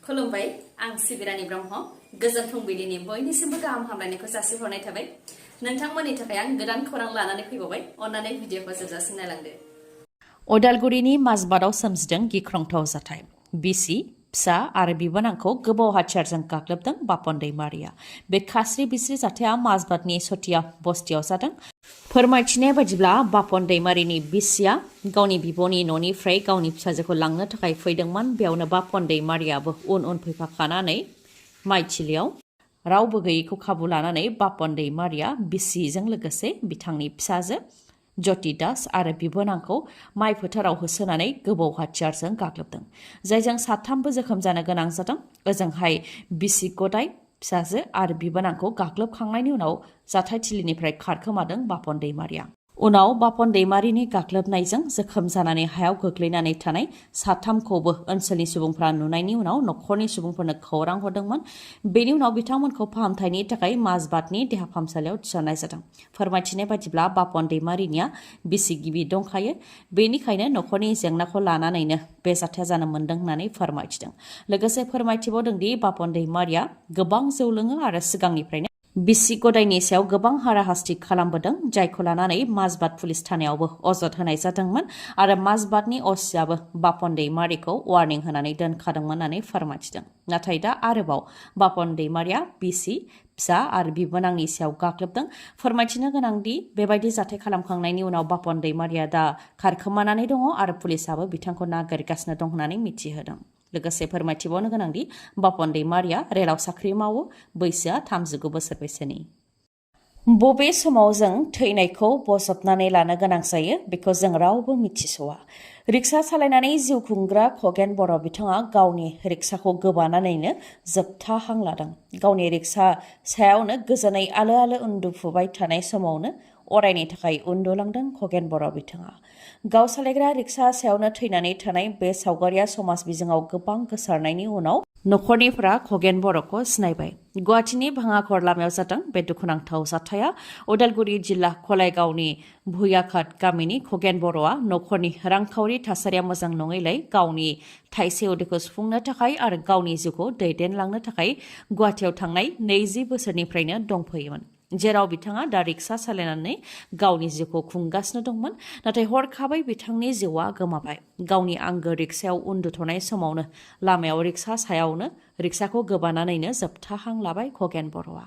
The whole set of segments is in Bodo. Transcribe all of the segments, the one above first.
खुलुमबाय आं सिबिरानि ब्रह्म गोजोन फुंबिलिनि बयनिसिमबो गाहाम हामलायनायखौ जासिहरनाय थाबाय नोंथांमोननि थाखाय आं गोदान खौरां लानानै फैबावबाय अन्नानै भिडिअखौ जोबजासिम नायलांदो उदालगुरिनि माजबादाव सोमजिदों गिख्रंथाव जाथाय बिसि फिसा आरो बिबोनांखौ गोबाव हाथियारजों गाग्लोबदों बापन दैमारिया बे खास्रि बिस्रि जाथाया माजबादनि सटिया बस्तियाव जादों फोरमायथिनाय बायदिब्ला बापन दैमारिनि बिसिया गावनि बिब'नि न'निफ्राय गावनि फिसाजोखौ लांनो थाखाय फैदोंमोन बेयावनो बापन दैमारियाबो उन उन फैफाखानानै माइथिलियाव रावबो गैयैखौ खाबु लानानै बापन दैमारिया बिसिजों लोगोसे बिथांनि फिसाजो ज्योति दास आरो बिबोनांखौ माइ फोथाराव होसोनानै गोबाव हाथियारजों गाग्लोबदों जायजों साथामबो जोखोम जानो गोनां जादों ओजोंहाय बिसि गदाय फिसाजो आरो बिबोनांखौ गाग्लोबखांनायनि उनाव जाथायथिलिनिफ्राय खारखोमादों बापन दैमारिया उनाव बापन दैमारिनि गाग्लोबनायजों जोखोम जानानै हायाव गोग्लैनानै थानाय साथामखौबो ओनसोलनि सुबुंफ्रा नुनायनि उनाव नख'रनि सुबुंफोरनो खौरां हरदोंमोन बेनि उनाव बिथांमोनखौ फाहामथायनि थाखाय माजबादनि देहा फाहामसालियाव थिसननाय जादों फोरमायथिनाय बायदिब्ला बापन दैमारिनिया बिसि गिबि दंखायो बेनिखायनो नख'रनि जेंनाखौ लानानैनो बे जाथाया जानो मोन्दों होननानै फोरमायथिदों लोगोसे फोरमायथिबावदों दि बापन दैमारिया गोबां जौ लोङो आरो सिगांनिफ्रायनो बिसि गदायनि सायाव गोबां हाराहास्ति खालामबोदों जायखौ लानानै माजबाद पुलिस थानायावबो अजद होनाय जादोंमोन आरो माजबादनि असियाबो बापन दैमारिखौ वार्निं होनानै दोनखादोंमोन होननानै फोरमायथिदों नाथाय दा आरोबाव बापन दैमारिया बिसि फिसा आरो बिबोनांनि सायाव गाग्लोबदों फोरमायथिनो गोनांदि बेबायदि जाथाय खालामखांनायनि उनाव बापन दैमारिया दा खारखोमानानै दङ आरो पुलिसाबो बिथांखौ नागिरगासिनो दं होननानै मिथिहोदों लोगोसे फोरमायथिबावनो गोनांदि बापन दैमारिया रेलाव साख्रि मावो बैसोआ 39 बोसोर बैसोनि बबे समाव जों थैनायखौ बजबनानै लानो गोनां जायो बेखौ जों रावबो मिथिसवा रिक्सा सालायनानै जिउ खुंग्रा खगेन बर' बिथाङा गावनि रिक्साखौ गोबानानैनो जोबथा हां लादों गावनि रिक्सा सायावनो गोजोनै आलो आलो उन्दुफुबाय थानाय समावनो अरायनि थाखाय उन्दुलांदों खगेन बर' बिथाङा गाव सालायग्रा रिक्सा सायावनो थैनानै थानाय बे सावगारिया समाज बिजोङाव गोबां गोसारनायनि उनाव नख'रनिफ्रा खगेन बर'खौ सिनायबाय गुवाहाटीनि भाङाघर लामायाव जादों बे दुखुनांथाव जाथाया उदालगुरि जिल्ला खलायगावनि भुयाघाट गामिनि खगेन बर'आ नख'रनि रांखावरि थासारिया मोजां नङैलाय गावनि थाइसे उदैखौ सुफुंनो थाखाय आरो गावनि जिउखौ दैदेनलांनो थाखाय गुवाहाटीयाव थांनाय 20 बोसोरनिफ्रायनो दंफैयोमोन जेराव बिथाङा दा रिक्सा सालायनानै गावनि जिउखौ खुंगासिनो दंमोन नाथाय हरखाबै बिथांनि जिउआ गोमाबाय गावनि आंगो रिक्सायाव उन्दुथ'नाय समावनो लामायाव रिक्सा सायावनो रिक्साखौ गोबानानैनो जोबथा हां लाबाय खगेन बर'आ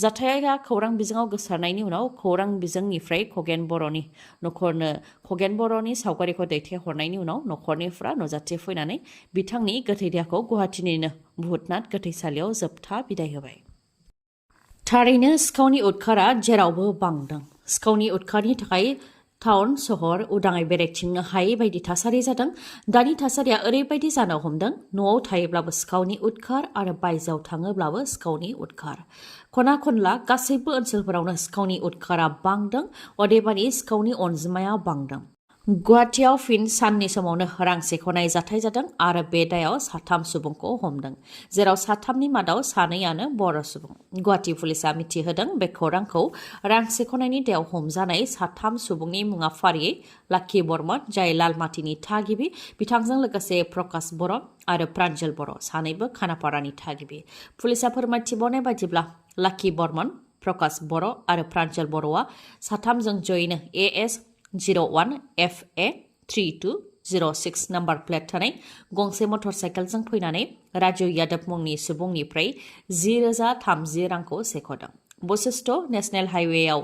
जाथाया खौरां बिजोङाव गोसारनायनि उनाव खौरां बिजोंनिफ्राय खगेन बर'नि नख'रनो खगेन बर'नि सावगारिखौ दैथायहरनायनि उनाव नख'रनिफ्रा नुजाथि फैनानै बिथांनि गोथै देहाखौ गुवाहाटीनिनो भुतनाथ गोथैसालियाव जोबथा बिदाय होबाय थारैनो सिखावनि उदखारा जेरावबो बांदों सिखावनि उदखारनि थाखाय टाउन सहर उदाङै बेरायथिंनो हायै बायदि थासारि जादों दानि थासारिया ओरैबायदि जानो हमदों न'आव थायोब्लाबो सिखावनि उदखार आरो बायजोआव थाङोब्लाबो सिखावनि उदखार खना खनला गासैबो ओनसोलफोरावनो सिखावनि उदखारा बांदों अदेबानि सिखावनि अनजिमाया बांदों गुवाहाटीयाव फिन साननि समावनो रां सेख'नाय जाथाय जादों आरो बे दायाव 3 सुबुंखौ हमदों जेराव 3नि मादाव 2आनो बर' सुबुं गुवाहाटी पुलिसा मिथिहोदों बे खौरांखौ रां सेख'नायनि दायाव हमजानाय 3 सुबुंनि मुङा फारियै लाखि बर्मन जाय लालमाटिनि थागिबि बिथांजों लोगोसे प्रकाश बर' आरो प्रान्जल बर' सानैबो खानापारानि थागिबि पुलिसा फोरमायथिबावनाय बायदिब्ला लाखि बर्मन प्रकाश बर' आरो प्रान्जल बर'आ 3जों जयैनो AS 01 FA 3206 नाम्बार प्लेट थानाय गंसे मटर साइकेलजों फैनानै राजु यादव मुंनि सुबुंनिफ्राय 10,030 रांखौ सेख'दों Vashishtha national हाइवेआव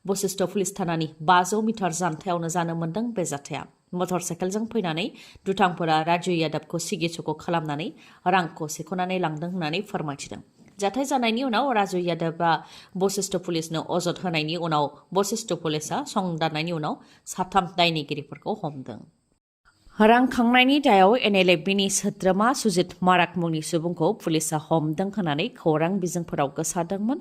Vashishtha police थानानि 500 metre जानथायावनो जानो मोन्दों बे जाथाया मटर साइकेलजों फैनानै दुथांफोरा राजु यादवखौ सिगिसख' खालामनानै रांखौ सेख'नानै लांदों होननानै फोरमायथिदों जाथाय जानायनि उनाव राजु यादवआ बशिष्ठ पुलिसनो अजद होनायनि उनाव बशिष्ठ पुलिसा संदाननायनि उनाव 3 दायनिगिरिफोरखौ हमदों रां खांनायनि दायाव NLFBनि सोद्रोमा सुजित माराक मुंनि सुबुंखौ पुलिसा हमदों होननानै खौरां बिजोंफोराव गोसारदोंमोन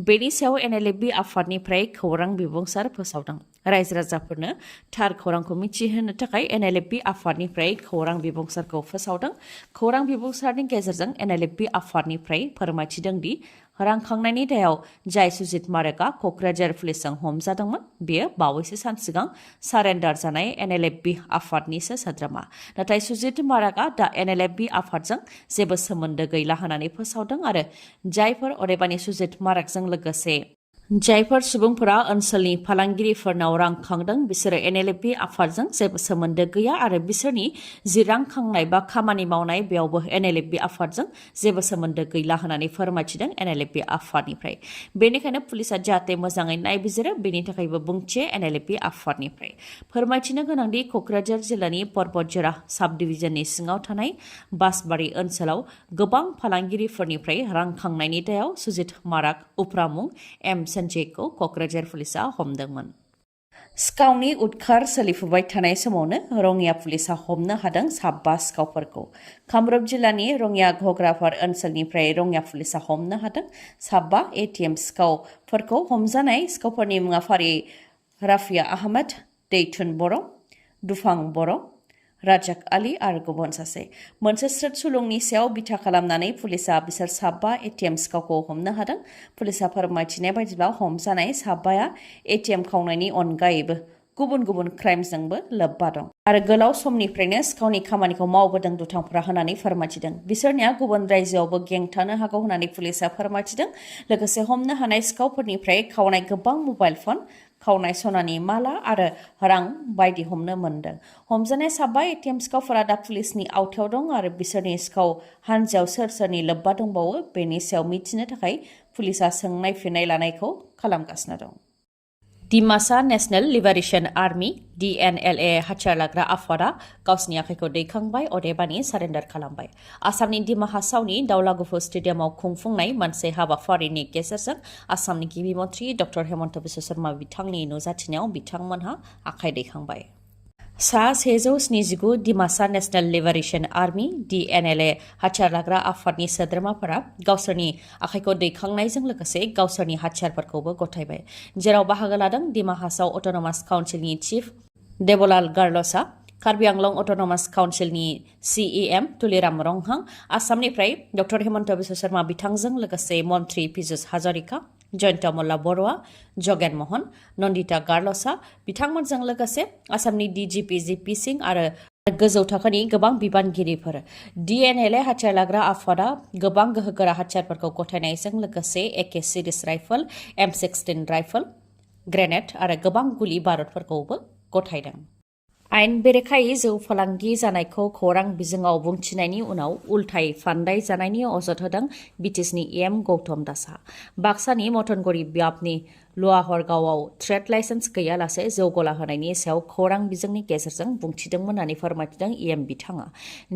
बेनि सायाव NLFB आफादनिफ्राय खौरां बिबुंसार फोसावदों रायजो राजाफोरनो थार खौरांखौ मिथिहोनो थाखाय NLFB आफादनिफ्राय खौरां बिबुंसारखौ फोसावदों। खौरां बिबुंसारनि गेजेरजों NLFB आफादनिफ्राय फोरमायथिदों दि रांखांनायनि दायाव जाय सुजित मारेगा क'क्राझार पुलिसजों हमजादोंमोन बेयो बावैसो सान सिगां सारेन्डार जानाय NLFB आफादनिसो सोद्रोमा। नाथाय सुजित मारेगा दा NLFB आफादजों जेबो सोमोन्दो गैला होननानै फोसावदों आरो जायफोर अदेबानि सुजित मारेगजों लोगोसे जायफोर सुबुंफोरा ओनसोलनि फालांगिरिफोरनाव रां खांदों बिसोरो NLFB आफादजों जेबो सोमोन्दो गैया आरो बिसोरनि जि रां खांनाय बा खामानि मावनाय बेयावबो NLFB आफादजों जेबो सोमोन्दो गैला होननानै फोरमायथिदों NLFB आफादनिफ्राय। बेनिखायनो पुलिसा जाहाथे मोजाङै नायबिजिरो बेनि थाखायबो बुंथियो NLFB आफादनिफ्राय। फोरमायथिनो गोनांदि क'क्राझार जिल्लानि पर्बतजरा साब डिभिजननि सिङाव थानाय बासबारि ओनसोलाव गोबां फालांगिरिफोरनिफ्राय रां खांनायनि दायाव सुजित माराग उफ्रा मुं M सन्जयखौ क'क्राझार पुलिसा हमदोंमोन। सिखावनि उदखार सोलिफुबाय थानाय समावनो रङिया पुलिसा हमनो हादों 12 सिखावफोरखौ। कामरुप जिल्लानि रङिया घग्राफार ओनसोलनिफ्राय रङिया पुलिसा हमनो हादों 12 ATM सिखावफोरखौ। हमजानाय सिखावफोरनि मुङा फारियै राफिया आहमेद, दैथुन बर', दुफां बर', राजाक आली आरो गुबुन सासे। मोनसे स्रोद सुलुंनि सायाव बिथा खालामनानै पुलिसा बिसोर 12 ATM सिखावखौ हमनो हादों। पुलिसा फोरमायथिनाय बायदिब्ला हमजानाय 12 ATM खावनायनि अनगायैबो गुबुन गुबुन क्राइमजोंबो लोब्बा दं आरो गोलाव समनिफ्रायनो सिखावनि खामानिखौ मावबोदों दुथांफोरा होननानै फोरमायथिदों। बिसोरनिया गुबुन रायजोआवबो गें थानो हागौ होननानै पुलिसा फोरमायथिदों। लोगोसे हमनो हानाय सिखावफोरनिफ्राय खावनाय गोबां मबाइल फन, खावनाय सनानि माला आरो रां बायदि हमनो मोन्दों। हमजानाय 12 ATM सिखावफोरा दा पुलिसनि आवथायाव दं आरो बिसोरनि सिखाव हानजायाव सोर सोरनि लोब्बा दंबावो बेनि सायाव मिथिनो थाखाय पुलिसा सोंनाय फिननाय लानायखौ खालामगासिनो दं। Dimasa national liberation army DNLA हाथियार लाग्रा आफादा गावसिनि आखाइखौ दैखांबाय अदेबानि सारेन्डार खालामबाय। आसामनि डिमा हासावनि दाउलागुफु स्टेडियामाव खुंफुंनाय मोनसे हाबाफारिनि गेजेरजों आसामनि गिबि मन्थ्रि डक्टर हेमन्त बिश्व शर्मा बिथांनि नुजाथिनायाव बिथांमोनहा आखाइ दैखांबाय। सा 179 Dimasa national liberation army DNLA हाथियार लाग्रा आफादनि सोद्रोमाफोरा गावसोरनि आखाइखौ दैखांनायजों लोगोसे गावसोरनि हाथियारफोरखौबो गथायबाय। जेराव बाहागो लादों डिमा हासाव अट'नमास काउन्सिलनि चिफ देबलाल गार्लसा, कार्बि आंलं अट'नमास काउन्सिलनि CEM तुलिराम रंहां, आसामनिफ्राय डक्टर हेमन्त बिश्व शर्मा बिथांजों लोगोसे मन्त्रि पीयूष हाजरिका, जयन्त मल्ला बरुवा, जगेन महन, नन्दिता गार्लसा बिथांमोनजों लोगोसे आसामनि DGP GP सिंह आरो गोजौ थाखोनि गोबां बिबानगिरिफोर। DNLA हाथियार लाग्रा आफादा गोबां गोहोगोरा हाथियारफोरखौ गथायनायजों लोगोसे AK series rifle, M16 rifle, grenade आरो गोबां गुलि बारुदफोरखौबो गथायदों। आयेन बेरेखायै जौ फालांगि जानायखौ खौरां बिजोङाव बुंथिनायनि उनाव उल्थायै फान्दाय जानायनि अजद होदों BTSनि EM गौतम दासआ। बाक्सानि मथनगुरि ब्याबनि लुवाहरगावआव ट्रेड लाइसेन्स गैयालासे जौ गला होनायनि सायाव खौरां बिजोंनि गेजेरजों बुंथिदोंमोन होननानै फोरमायथिदों EM बिथाङा।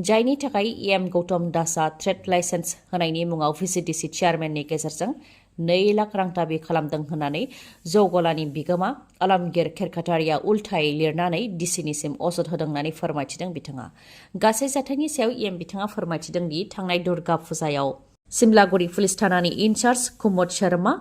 जायनि थाखाय EM गौतम दासआ ट्रेड लाइसेन्स होनायनि मुङाव VCDC चेयारमेननि गेजेरजों 2 लाख रां दाबि खालामदों होननानै जौ गलानि बिगोमा आलमगिर खेरखातारिया उल्थायै लिरनानै DCनिसिम अजद होदों होननानै फोरमायथिदों बिथाङा। गासै जाथायनि सायाव EM बिथाङा फोरमायथिदों दि थांनाय दुर्गा फुजायाव सिमलागुरि पुलिस थानानि इनचार्ज कुमोद शर्मा,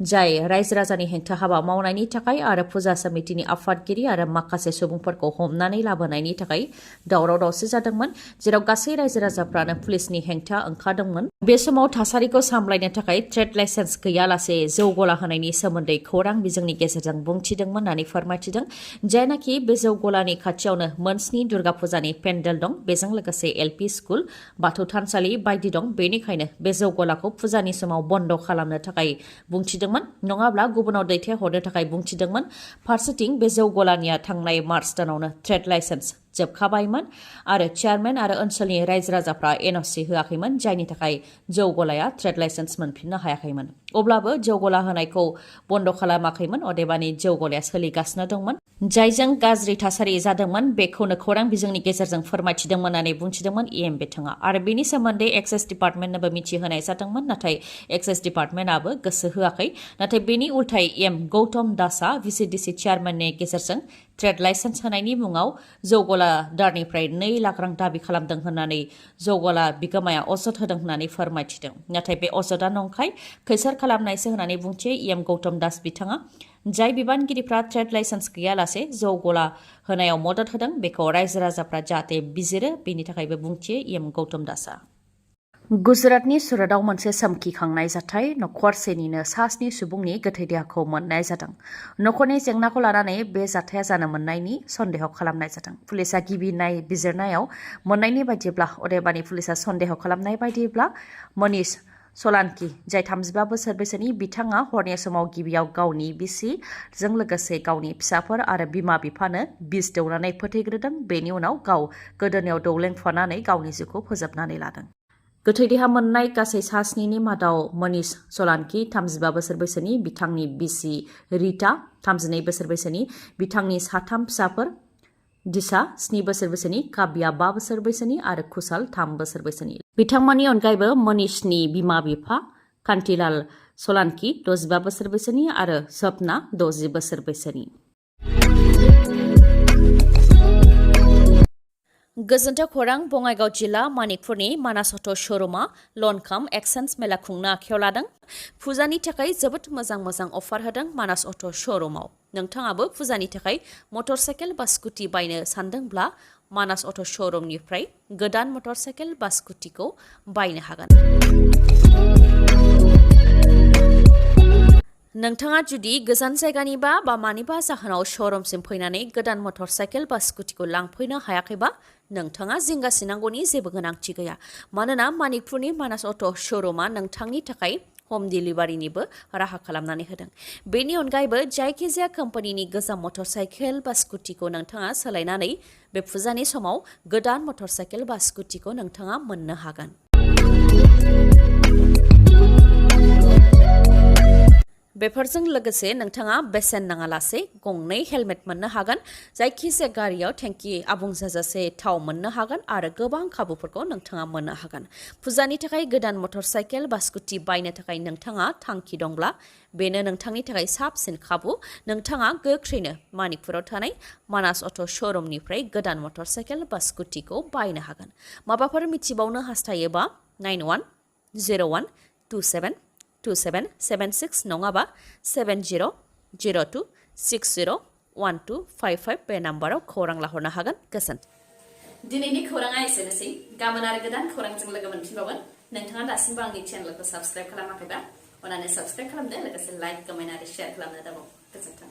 जाय रायजो राजानि हेंथा हाबा मावनायनि थाखाय आरो फुजा समितिनि आफादगिरि आरो माखासे सुबुंफोरखौ हमनानै लाबोनायनि थाखाय दावराव दावसि जादोंमोन, जेराव गासै रायजो राजाफ्रानो पुलिसनि हेंथा ओंखारदोंमोन। बे समाव थासारिखौ सामलायनो थाखाय ट्रेड लाइसेन्स गैयालासे जौ गला होनायनि सोमोन्दै खौरां बिजोंनि गेजेरजों बुंथिदोंमोन होननानै फोरमायथिदों। जायनाखि बे जौ गलानि खाथियावनो मोनस्नि दुर्गा फुजानि पेन्डेल दं, बेजों लोगोसे LP स्कुल, बाथौ थानसालि बायदि दं। बेनिखायनो बे जौ गलाखौ फुजानि समाव बन्द खालामनो थाखाय बुंथिदोंमोन, नङाब्ला गुबुनाव दैथायहरनो थाखाय बुंथिदोंमोन। फारसेथिं बे जौ गलानिया थांनाय मार्च दानावनो ट्रेड लाइसेन्स जोबखाबायमोन आरो चेयारमेन आरो ओनसोलनि रायजो राजाफ्रा NOC होआखैमोन, जायनि थाखाय जौ गलाया ट्रेड लाइसेन्स मोनफिननो हायाखैमोन। अब्लाबो जौ गला होनायखौ बन्द खालामाखैमोन, अदेबानि जौ गलाया सोलिगासिनो दंमोन। जायजों गाज्रि थासारि जादोंमोन बेखौनो खौरां बिजोंनि गेजेरजों फोरमायथिदोंमोन होननानै बुंथिदोंमोन EM बिथाङा। आरो बेनि सोमोन्दै एक्साइज डिपार्टमेन्टनोबो मिथिहोनाय जादोंमोन, नाथाय एक्साइज डिपार्टमेन्टआबो गोसो होआखै। नाथाय बेनि उल्थायै EM गौतम दासआ VCDC चेयारमेननि गेजेरजों ट्रेड लाइसेन्स होनायनि मुङाव जौ गलादारनिफ्राय 2 लाख रां दाबि खालामदों होननानै जौ गला बिगोमाया अजद होदों होननानै फोरमायथिदों। नाथाय बे अजदआ नंखाय, खैसार खालामनायसो होननानै बुंथियो EM गौतम दास बिथाङा। जाय बिबानगिरिफ्रा ट्रेड लाइसेन्स गैयालासे जौ गला होनायाव मदद होदों बेखौ रायजो राजाफ्रा जाहाथे बिजिरो बेनि थाखायबो बुंथियो एम गौतम दासआ। गुजरातनि सुरतआव मोनसे सोमखिखांनाय जाथाय नख'रसेनिनो सा 7 सुबुंनि गोथै देहाखौ मोननाय जादों। नख'रनि जेंनाखौ लानानै बे जाथाया जानो मोननायनि सन्देह खालामनाय जादों। पुलिसा गिबि नायबिजिरनायाव मोननायनि बायदिब्ला अदेबानि पुलिसा सन्देह खालामनाय बायदिब्ला मनीष सलानकी जाय 35 बोसोर बैसोनि बिथाङा हरनि समाव गिबियाव गावनि बिसिजों लोगोसे गावनि फिसाफोर आरो बिमा बिफानो बिस दौनानै फोथैग्रोदों। बेनि उनाव गाव गोदोनायाव दौ लेंफानानै गावनि जिउखौ फोजोबनानै लादों। गोथै देहा मोननाय गासै सा 7नि मादाव मनीष सलानकी 35 बोसोर बैसोनि बिथांनि बिसि रीता 32 बोसोर बैसोनि बिथांनि साथाम फिसाफोर दिशा 7 बोसोर बैसोनि काव्या 5 बोसोर बैसोनि आरो कुशाल 3 बोसोर बैसोनि। बिथांमोननि अनगायैबो मनीषनि बिमा बिफा कान्तिलाल सलानकी 65 बोसोर बैसोनि आरो सपना 60 बोसोर बैसोनि। गोजोन्थों खौरां बङाइगाव जिल्ला मानिकपुरनि मानास अट' श'रुमा लन काम एक्सचेन्ज मेला खुंनो आखायाव लादों। फुजानि थाखाय जोबोद मोजां अफार होदों मानास अट' श'रुमाव। नोंथाङाबो फुजानि थाखाय मटर साइकेल बा स्कुटि बायनो सानदोंब्ला मानास अट' श'रुमनिफ्राय गोदान मटर साइकेल बा स्कुटिखौ बायनो हागोन। नोंथाङा जुदि गोजान जायगानिबा बा मानिबा जाहोनाव श'रुमसिम फैनानै गोदान मटर साइकेल बा स्कुटिखौ लांफैनो हायाखैबा नोंथाङा जिंगासिनांगौनि जेबो गोनांथि गैया। मानोना मानिकपुरनि मानास अट' श'रुमा नोंथांनि थाखाय हम डिलिभारिनिबो राहा खालामनानै होदों। बेनि अनगायैबो जायखिजाया कम्पानिनि गोजाम मटर साइकेल बा स्कुटिखौ नोंथाङा सोलायनानै बे फुजानि समाव गोदान मटर साइकेल बा स्कुटिखौ नोंथाङा मोननो हागोन। बेफोरजों लोगोसे नोंथाङा बेसेन नाङालासे गंनै हेलमेट मोननो हागोन। जायखिजाया गारियाव टेंकि आबुं जाजासे थाव मोननो हागोन आरो गोबां खाबुफोरखौ नोंथाङा मोननो हागोन। फुजानि थाखाय गोदान मटर साइकेल बा स्कुटि बायनो थाखाय नोंथाङा थांखि दंब्ला बेनो नोंथांनि थाखाय साबसिन खाबु। नोंथाङा गोख्रैनो मानिकपुराव थानाय मानास अट' श'रुमनिफ्राय गोदान मटर साइकेल बा स्कुटिखौ बायनो हागोन। माबाफोर मिथिबावनो हास्थायोबा 9101272776 नङाबा 7002601255 बे नाम्बाराव खौरां लाहरनो हागोन। गोजोन्थों। दिनैनि खौराङा एसेनोसै। गाबोन आरो गोदान खौरांजों लोगो मोनफिनबावगोन। नोंथाङा दासिमबो आंनि चेनेलखौ साबस्क्राइब खालामाखैबा अन्नानै साबस्क्राइब खालामदो, लोगोसे लाइक, कमेन्ट आरो शेयार खालामनो दाबाव। गोजोन्थों।